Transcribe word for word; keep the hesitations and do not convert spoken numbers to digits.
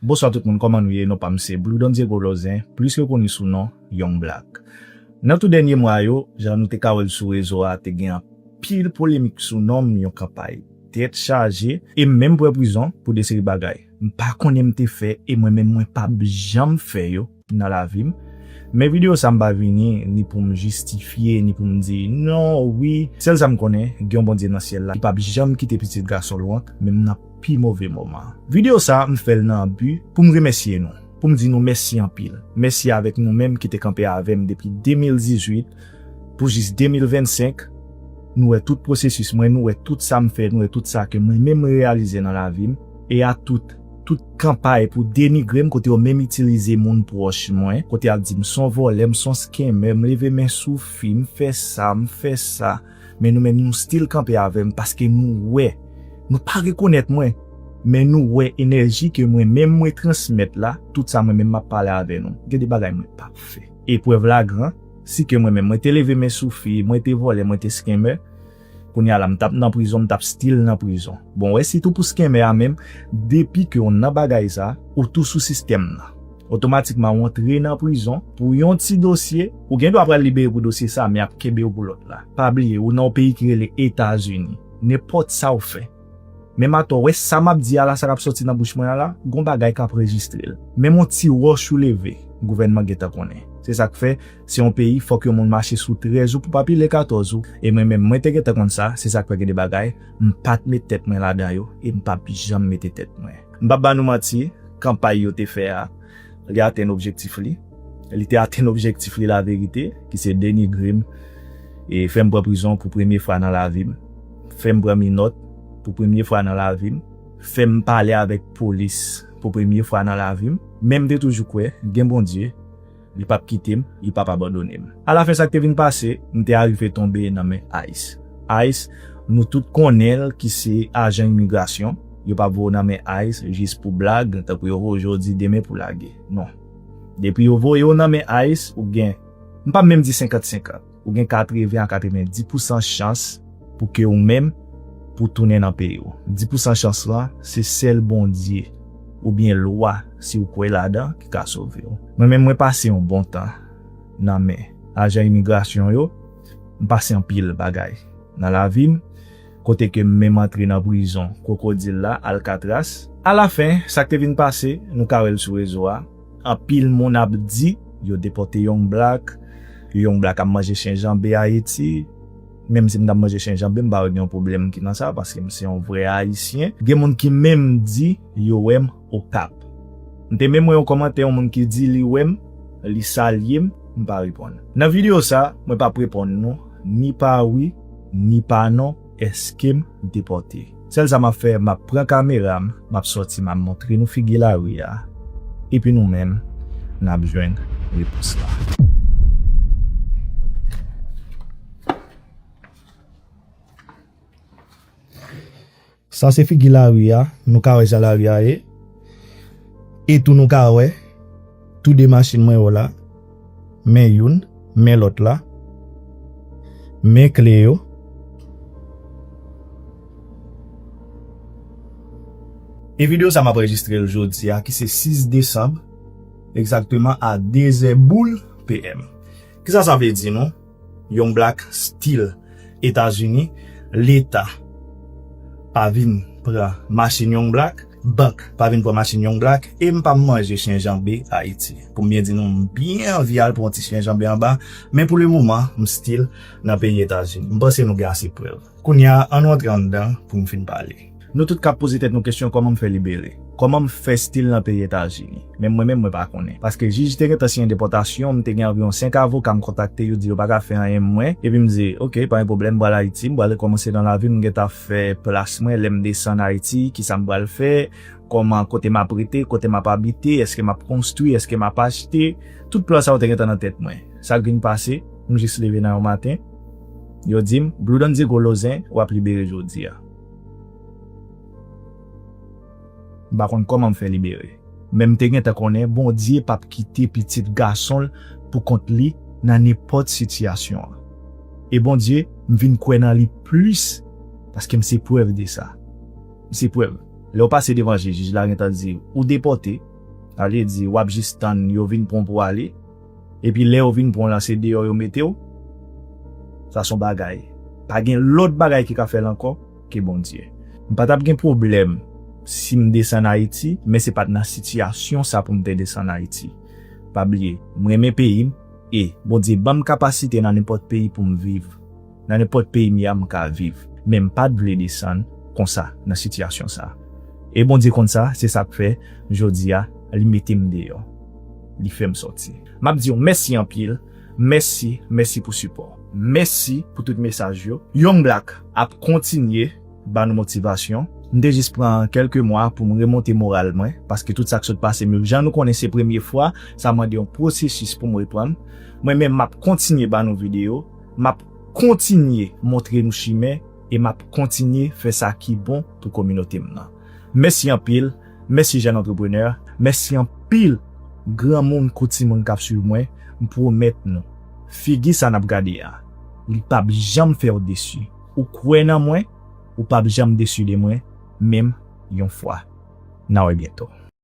Bonswa tout moun, kòman nou ye? Non pa m se Blue Don Diego Lozen, plis rekoni sou non Young Black. Nan tou dènye mwa yo, jan nou te ka wè l sou rezo a, te gen anpil polemik sou non m, yon kanpay tèt chaje, e m menm pran prizon pou de seri bagay m pa konnen m te fè, e mwen menm mwen p ap janm fè yo nan lavi m. Men videyo sa m pa vini ni pou m jistifye, ni pou m di non, wi. Sèl sa m konnen, gen yon Bondye nan syèl la ki p ap janm kite pitit gason l wont, menm nan pi move moman. Videyo sa, m fè l nan bi pou m remèsye nou, pou m di nou mèsi anpil. Mèsi avèk nou menm ki te kanpe avè m depi de mil dizuit pou jis de mil vennsenk. Nou wè tout pwosesis mwen, nou wè tout sa m fè, nou wè tout sa ke mwen menm m reyalize nan lavi m. E a tout, tout kanpay pou denigre m, kote yo menm itilize moun pwòch mwen, kote y ap di m s on vòlè, m s on scammer, m leve men sou fi, m fè sa, m fè sa. Men nou menm nou still kanpe avè m paske nou wè, nou pa rekonèt mwen, men nou wè enèji ke mwen menm mwen transmèt la, tout sa mwen menm m ap pale avè nou. Gen de bagay mwen p ap fè. E prèv la gran, si ke mwen menm mwen te leve men sou fi, mwen te vòlè, mwen te scammer, kounye a la m t ap nan prizon, m t ap still nan prizon. Bon, wè sitou pou scammer a menm, depi ke w nan bagay sa, ou tou sou sistèm nan. Otomatikman ou antre nan prizon pou yon ti dosye, ou gen dwa pral libere pou dosye sa, men y ap kenbe w pou lòt la. Pa bliye, ou nan yon peyi ki rele Etazini. Nenpòt sa w fè. Menm atò, wè sa m ap di a la, sa k ap sòti nan bouch mwen an la, gon bagay k ap rejistre l. Menm yon ti wòch ou leve, gouvènman gentan konnen. Se sa k fè, se yon peyi, fòk yon moun mache sou trèz ou pou pa pile katòz ou. E mwen menm, mwen te gentan konn sa, se sa k fè gen de bagay, m pa t met tèt mwen ladan yo, e m p ap janm mete tèt mwen. M p ap ba nou manti, kanpay yo te fè a, li atenn objektif li. Li te atenn objektif li laverite, ki se denigre m, e fè m pran prizon pou premye fwa nan lavi m, fè m pran minòt pou premye fwa nan lavi m, fè m pale avèk polis pou premye fwa nan lavi m. Men m te toujou kwè gen Bondye, li p ap kite m, li p ap abandone m. Alafen, sa k te vin pase, m te arive tonbe nan men ice. ice, nou tout konnen l ki se ajan imigrasyon. Yo p ap voye w nan men ice jis pou blag, tankou yo voye w jodi, demen pou lage. Non. Depi yo voye w nan men ice, ou gen, m p ap menm di senkant senkant, ou gen katreven a katrevenndis pousan chans pou ke ou menm pou tounen nan peyi w. Dis pousan chans lan, se sèl Bondye oubyen lwa, si w kwè ladan, ki ka sove w. Mwen menm, mwen pase yon bon tan nan men ajan imigrasyon yo. M pase anpil bagay nan lavi m, kote ke m menm antre nan prizon kwokodil la, Alcatraz. Alafen, sa k te vin pase, nou ka wè l sou rezo a. Anpil moun ap di yo depòte Young Black, Young Black ap manje chen janbe Ayiti. Menm si m t ap manje chen janbe, m pa wè gen yon pwoblèm ki nan sa, paske m se yon vrè Ayisyen. Gen moun ki menm di yo wè m Okap. M te menm wè yon kòmantè, yon moun ki di li wè m, li salye m, m pa reponn. Nan videyo sa, mwen p ap reponn nou, ni pa wi, ni pa non, èske m depòte. Sèl sa m ap fè, m ap pran kamera m, m ap sòti, m ap montre nou figi lari a. Epi nou menm, n ap jwenn repons la. Sa se figi lari a, nou ka wè jan lari a ye. E tou nou ka wè, tou de machin mwen yo la, men youn, men lòt la, men kle yo. E videyo sa m ap anrejistre l jodi a, ki se sis desanm, egzakteman a de zè boul P M. Kisa sa vle di nou? Young Black still Etazini, Leta pa vin pran machin Young Black, bank pa vin pran machin Young Black, e m pa manje chen janbe Ayiti. Pou m byen di nou, m byen anvi al pran yon ti chen janbe anba, men pou le moman, m still nan peyi Etazini. M panse nou gen ase prèv. Kounye a, ann antre anndan pou m fin pale. Nou tout k ap poze tèt nou kesyon kòman m fè libere? Kòman m fè still nan peyi Etazini? Men mwen menm, mwen pa konnen. Paske jij te gentan siyen depòtasyon, m te gen anviwon senk avoka m kontakte, yo di yo pa ka fè anyen mwen. Epi m di, oke, pa gen pwoblèm, m pral Ayiti, m pral rekòmanse nan lavi m, m gentan fè plas mwen, lè m desann Ayiti, kisa m pral fè, kòman, kote m ap rete, kote m ap abite, èske m ap konstwi, èske m ap achte, tout plan sa yo te gentan nan tèt mwen. Sa k vin pase, m jis leve nan yon maten, yo di m, Blue Don Diego Lozen, w ap libere jodi a. M pa konn kòman m fè libere. Men m te gentan konnen Bondye p ap kite pitit gason l pou kont li nan nenpòt sitiyasyon an. E Bondye, m vin kwè nan li plis, paske m se prèv de sa. M se prèv. Lè w pase devan jij, jij la gentan di ou depòte, Sa vle di, w ap jis tann yo vin pran w pou ale. Epi lè yo vin pran w lan, se deyò yo mete w. Sa se yon bagay. Pa gen lòt bagay ki ka fè l ankò ke Bondye. M pa t ap gen pwoblèm si m desann Ayiti, men se pa t nan sitiyasyon sa pou m te desann Ayiti. Pa bliye, m renmen peyi m, e Bondye ban m kapasite nan nenpòt peyi pou m viv. Nan nenpòt peyi m ye a, m ka viv. Men m pa t vle desann konsa nan sitiyasyon sa. E Bondye konn sa, se sa k fè, jodi a, li mete m deyò. Li fè m sòti. M ap di w mèsi anpil. Mèsi, mèsi pou sipò. Mèsi pou tout mesaj yo. Young Black ap kontinye ba nou motivasyon. M te jis pran kèlke mwa pou m remonte moral mwen, paske tout sa k sot pase m yo, jan nou konnen se premye fwa, sa mande yon pwosesis pou m reprann. Mwen menm, m ap kontinye ba nou videyo, m ap kontinye montre nou chimen, e m ap kontinye fè sa ki bon pou kominote m nan. Mèsi anpil, mèsi jèn antreprenè, mèsi anpil granmoun kou timoun k ap swiv mwen, m pwomèt nou, figi sa n ap gade a, li p ap janm fè w desi. Ou kwè nan mwen, ou p ap janm desi de mwen, menm yon fwa. N a wè byento.